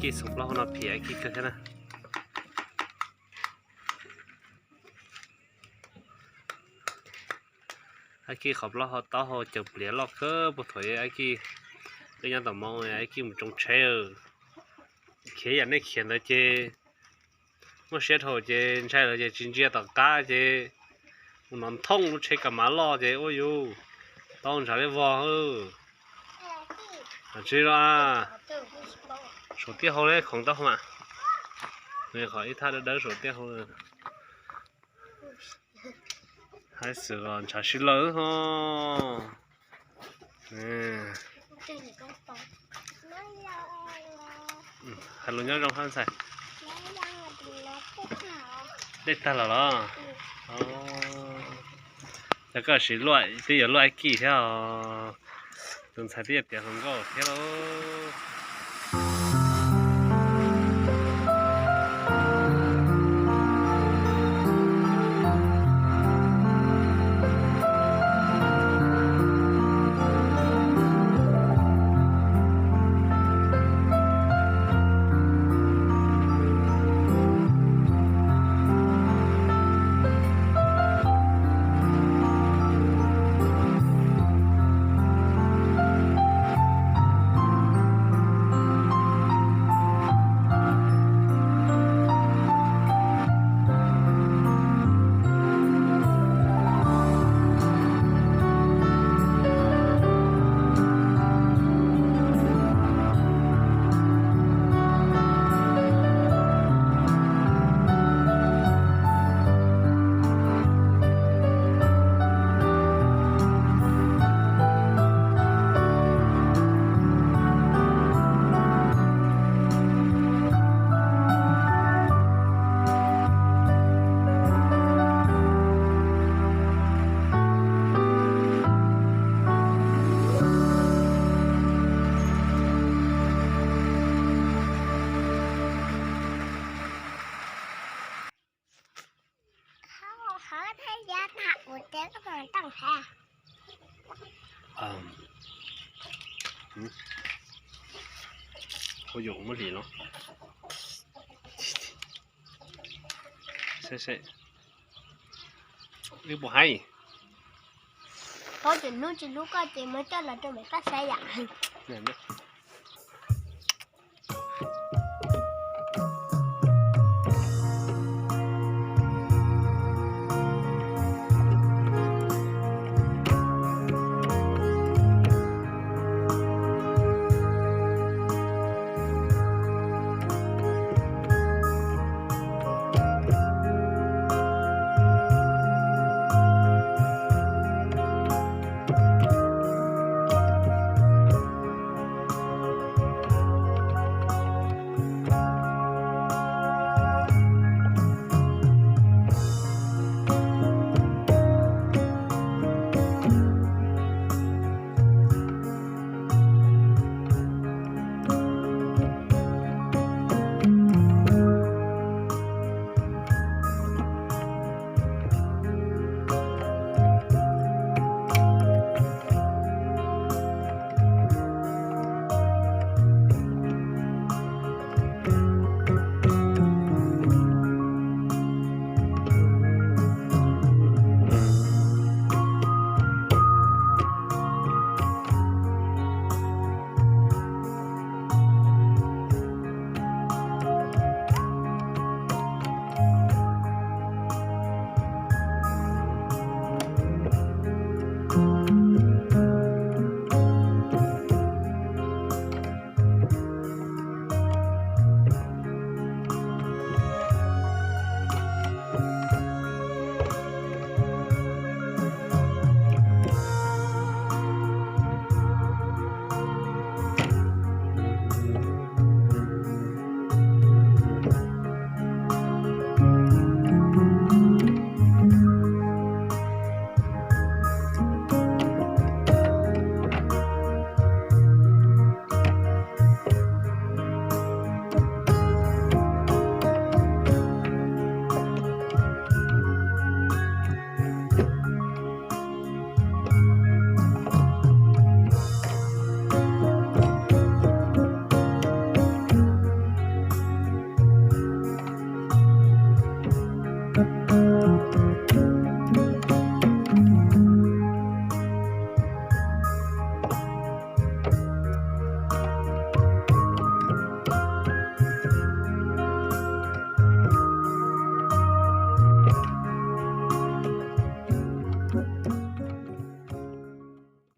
Kij xoom plaub hau no phim Ab Kij kawg thiab na. Ab Kij qhov plaub hau taub hau cawm pliav loj kawg puag thaum Ab Kij wb nyob tom Hmoob, Ab Kij mus tsoo tsheb. Khiav yam nej khiav ntawd ces muaj siab dhau ces ntshai lawm ces tsis ntsia tom qab ces mus nov nthooj lub tsheb kav mav loj ces ua yus tau ntshav li vog. Tsis los saum tiaj hau li khoov tau mas, qhov ib thaj dawb dawb saum tiaj hau. Haib xwb los ntshav sib lawm ho. Hais lus nyob zoo hab ntxhais. Dej tag los los? Yog koj siv luaj twb yuav luaj Ab Kij thiab os. Tus ntxhais twb yuav tiav hluas nkauj thiab lauj. Ua yuav muab hlis los. Wb puas haib? Thaum tseem hnub tsis hlub koj ces muab coj los rau pem koj saib yam.